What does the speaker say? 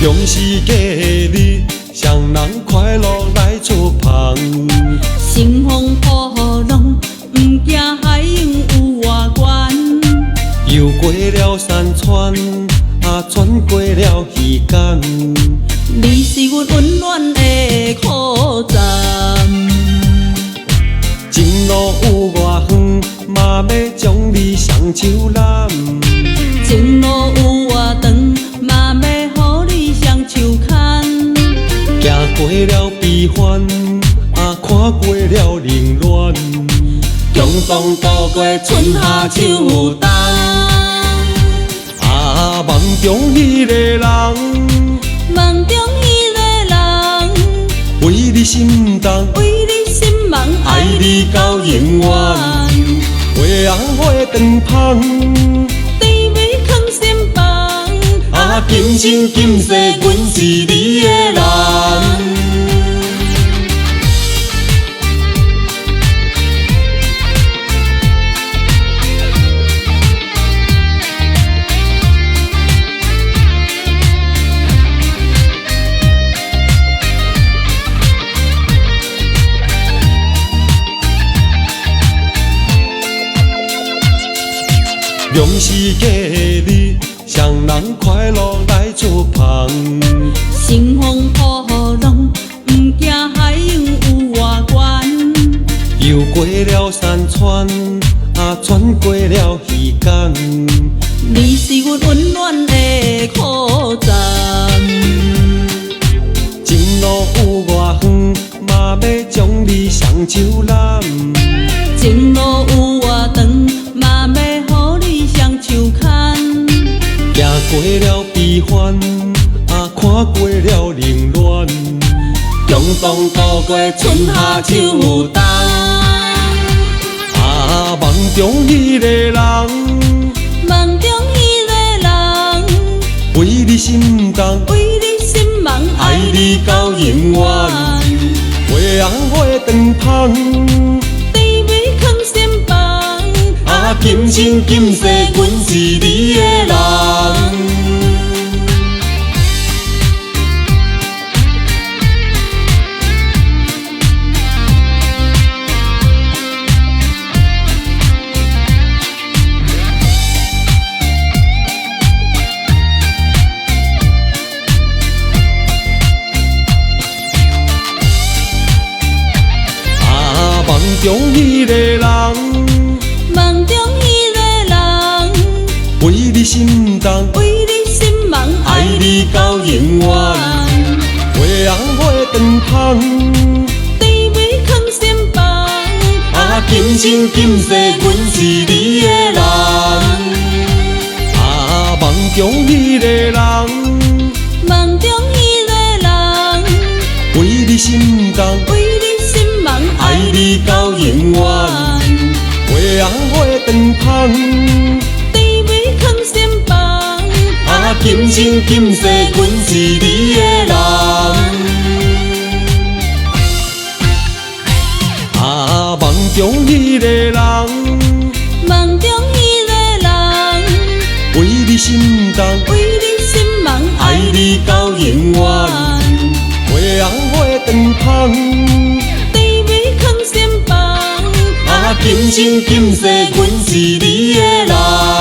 勇是给你，双人快樂來出帆。乘風破浪，毋驚海湧有偌懸。游過了山川，啊，穿過了時間。你是阮溫暖的靠站。情路有偌遠，嘛欲將你雙手攬。情路有偌長，嘛欲予你雙手牽。行過了悲歡，啊，看過了冷暖，共同度過春夏秋冬。啊，夢中彼個人，夢中彼個人，為你心動，為你心茫，愛你到永遠。花紅花長芳，甜蜜囥心房。啊，今生今世，阮是你的人。勇是给你，雙人快樂來出帆。乘風破浪，毋驚海湧有偌懸。游過了山川，啊，穿過了時間。你是阮溫暖的靠站。情路有偌遠，嘛欲將你雙手攬。情路有偌長，嘛欲予你雙手牽。行過了悲歡，啊，看過了冷暖，共同度過春夏秋冬。啊，夢中彼個人，夢中彼個人，為你心動，為你心茫，愛你到永遠。花紅花長芳，甜蜜囥心房。啊，今生今世，阮是你的人。啊，夢中彼個人，夢中彼個人，為你心動，為你心茫，愛你到永遠。花紅花長芳，甜蜜囥心房。啊，今生今世，阮是你的人。啊，夢中彼個人，夢中彼個人，為你心動，為你心茫，愛你到永遠。花紅花長芳，甜蜜囥心房。啊，今生今世，阮是你的人。啊，夢中彼個人，夢中彼個人，為你心動，為你心茫，愛你到永遠。花紅花長芳，甜蜜囥心房。啊，今生今世，阮是你的人。